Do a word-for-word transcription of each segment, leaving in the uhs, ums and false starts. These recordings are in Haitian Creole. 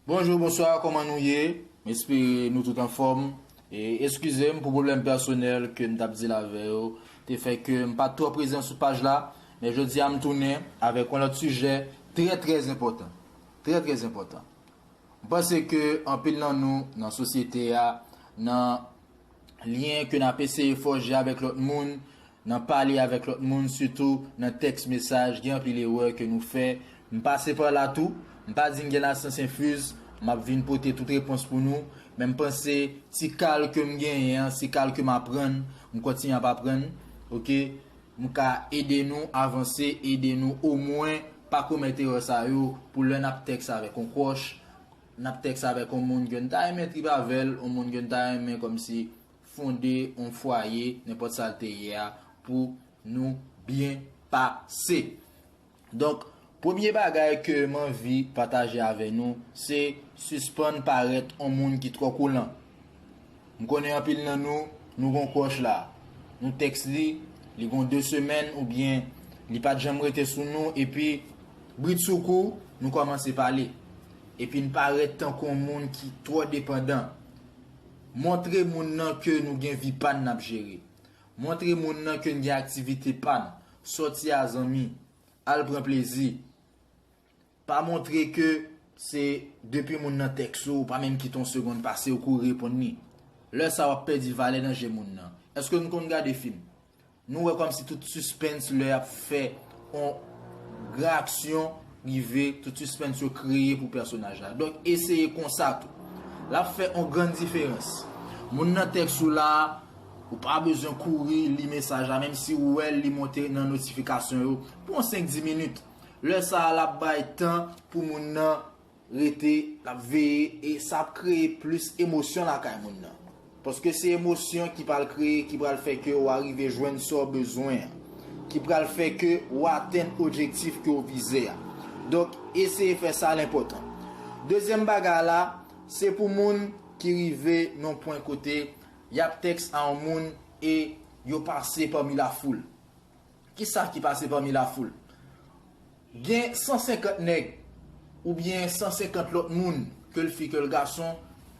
Bonjou, bonswa, kòman nou ye? M espere nou tout anfòm. E eskize m pou pwoblèm pèsonèl ke m t ap deal avè yo, te fè ke m pa t twò prezan sou paj la, men jodi a m tounen avèk yon lòt sijè trè, trè enpòtan. Trè, trè enpòtan. M panse ke anpil nan nou, nan sosyete a, nan lyen ke n ap eseye fòje avèk lòt moun, nan pale avèk lòt moun, sitou nan tèks mesaj, gen anpil erè ke nou fè. M pase pa la tou, m pa di m gen lasyans enfiz, m ap vin pote tout repons pou nou, men m panse ti kal ke m genyen an, ti kal ke m aprann, m kontinye ap aprann, oke? M ka ede nou avanse, ede nou omwen pa komèt erè sa yo pou lè n ap tèks avèk yon kwòch, n ap tèks avèk yon moun ke n ta renmen trip avè l, yon moun ke n ta renmen kòmsi fonde yon fwaye, nenpòt sa l te ye a, pou nou byen pase. Donk, premye bagay ke m anvi pataje avè nou, se sispann parèt yon moun ki twò kolan. M konnen anpil nan nou, nou gon kwòch la. Nou tèks li, li gon de semèn oubyen li pa t janm rete sou nou, epi britsoukou, nou kòmanse pale. Epi n parèt tankou yon moun ki twò depandan. Montre moun nan ke nou gen vi pa n n ap jere. Montre moun nan ke n gen aktivite pa n. Sòti a zanmi. Al pran plezi. Pa montre ke se depi moun nan tèks ou, ou pa menm kite yon segonn pase, ou kouri reponn li. Lè sa a, w ap pèdi valè nan je moun nan. Èske nou konn gade fim? Nou wè kòmsi tout sispens lè y ap fè yon gran aksyon rive, tout sispens yo kreye pou pèsonaj la. Donk, eseye konsa tou. L ap fè yon grann diferans. Moun nan tèks ou la a, ou pa bezwen kouri li mesaj la, menm si ou wè l, li monte nan notifikasyon yo, pou yon senk dis minit. Lè sa a, l ap bay tan pou moun nan rete, l ap veye, e sa ap kreye plis emosyon lakay moun nan. Paske se emosyon ki pral kreye, ki pral fè ke w a rive jwenn sa w bezwen an, ki pral fè ke w atenn objektif ke w vize a. Donk, eseye fè sa, l enpòtan. Dezyèm bagay la, se pou moun ki rive nan pwen kote y ap tèks a yon moun e yo pase pami lafoul. Kisa ki pase pami lafoul? Gen san senkant nèg oubyen san senkant lòt moun, ke l fi, ke l gason,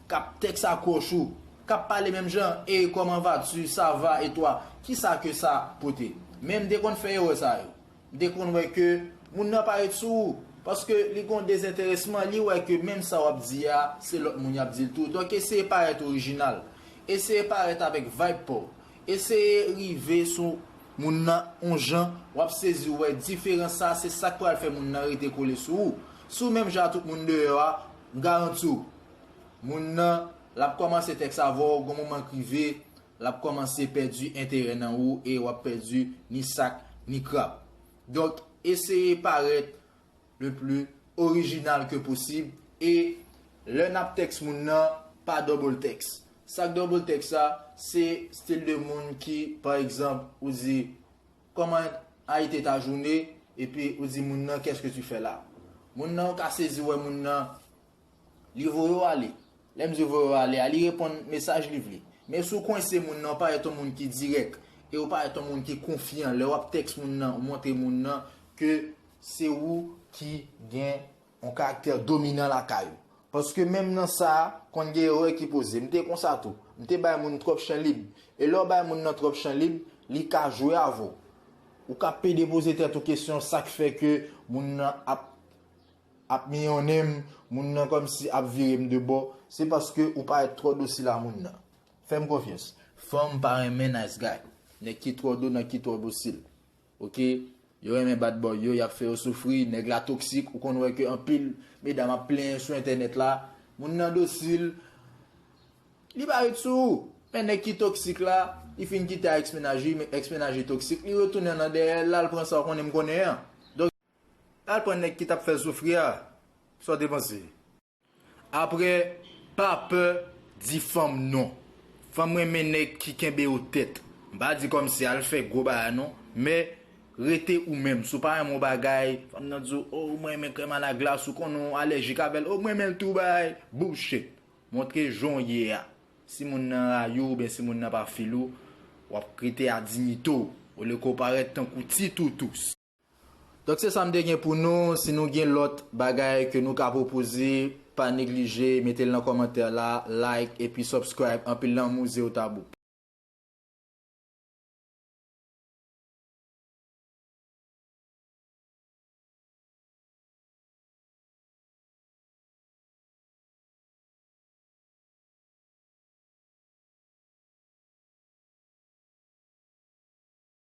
k ap tèks a kwòch ou, k ap pale menm jan, e comment vas-tu, ça va, et toi? Kisa ke sa pote? Men m te konn fè erè sa yo. M te konn wè ke moun nan parèt sou ou, paske li gon dezenteresman, li wè ke menm sa w ap di a, se lòt moun y ap di l tou. Donk, eseye parèt orijinal. Eseye parèt avèk vibe pa w. Eseye rive sou moun nan yon jan, w ap sezi wè diferans sa, se sa k pral fè moun nan rete kole sou ou. Si w menm jan a tout moun deyò a, m garanti w, moun nan, l ap kòmanse tèks avè w, gon moman k rive, l ap kòmanse pèdi enterè nan ou e w ap pèdi ni sak ni krab. Donk, eseye parèt le plus original que possible. E lè n ap tèks moun nan, pa double text. Sa k double text la, se stil de moun ki, pa egzanp, ou di, comment a été ta journée? Epi ou di moun nan, qu'est-ce que tu fais là? Moun nan, ou ka sezi wè moun nan, li voye w ale. Lè m di voye w ale a, li reponn mesaj li vle. Men si w kwense moun nan, ou parèt yon moun ki dirèk, e ou parèt yon moun ki konfyan, lè w ap tèks moun nan, ou montre moun nan ke se ou ki gen yon karaktè dominan lakay ou. Paske menm nan sa, konn gen erè ki poze. M te konsa tou. M te bay moun twòp chan lib. E lè w bay moun nan twòp chan lib, li ka jwe avè w. Ou ka pede poze tèt ou kesyon, sa k fè ke moun nan ap, ap miyonnen m, moun nan kòmsi ap vire m de bò, se paske ou parèt twò dosil a moun nan. Fè m konfyans. Fanm pa renmen nice guy. Nèg ki twò do, nèg ki twò dosil. Oke? Yo renmen bad boy yo, y ap fè yo soufri, nèg la toksik, ou konn wè ke anpil medam ap plenyen sou entènèt la. Moun nan dosil, li pa ret sou ou. Men nèg ki toksik la, li fin kite a ex mennaj li, men ex mennaj li toksik, li retounen nan dèyè l, l al pran sa w konnen m konnen an. Donk, l al pran nèg ki t ap fè l soufri a. Sa w te panse? Apre, pa pè di fanm non. Fanm renmen nèg ki kenbe yo tèt. M pa di kòmsi al fè gwo bagay non, men rete ou menm. Si w pa renmen yon bagay, fanm nan di w, o, mwen renmen krèm a la glas, ou konnen w alèjik avè l, o, mwen renmen l tou bagay. Bullshit. Montre jan w ye a. Si moun nan rayi w oubyen si moun nan pa fil ou, w ap rete a diyite w, olye ke w parèt tankou ti toutous. Donk, se sa m te gen pou nou. Si nou gen lòt bagay ke nou ka pwopoze, pa neglije mete l nan kòmantè la, like, epi subscribe. Anpil lanmou, Zeo Tabou.